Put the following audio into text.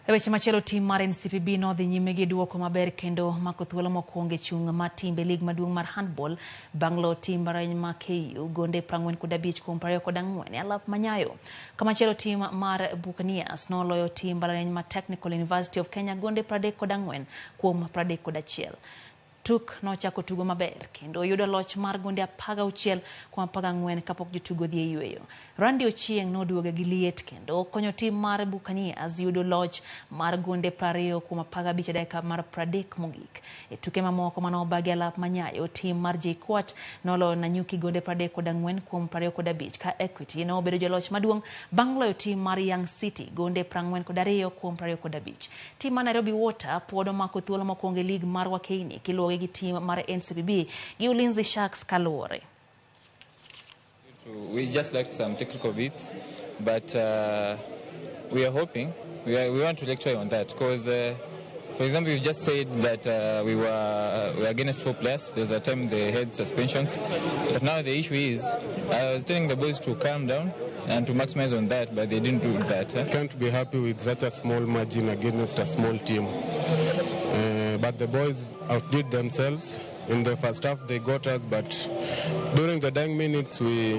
E weche machielo, tim mar NCPB nodhi nyime gi duoko maber kendo mako thuolo mokwongo e chung' mar timbe lig maduong' mar handball bang' loyo tim mbalariany ma KU gonde 45 kuom 24 e alap manyayo. Kamachielo, tim mar Buccaneers noloyo tim mbalariany ma Technical University of Kenya gonde 34 kuom 31. Tuk nochako tugo maber kendo yudo loch mar gonde 16 kuom 14 kapok jotugo dhi e yueyo. Randy Ochieng noduogo gi liet kendo konyo tim mar Buccaneers yudo loch mar gonde 20 kuom 15 e dakika mar 30 mogik. E tuke mamoko manobagi alap manyayo, tim mar JKUAT noloyo Nanyuki gonde 34 kuom 25 ka Equity nobedo joloch maduong' bang' loyo tim mar Young City gonde 42 kuom 25. Tim mar Nairobi Water pod omako thuolo mokwongo e lig mar Wakeini kiluwogi gi tim mar NCBB gi Ulinzi Sharks kaluwore. We just lacked some technical bits, but we are hoping, we want to lecture on that because, for example, you just said that we were against four players. There was a time they had suspensions, but now the issue is, I was telling the boys to calm down and to maximize on that, but they didn't do that. Eh? Can't be happy with such a small margin against a small team. But the boys outdid themselves. In the first half, they got us, but during the dying minutes, we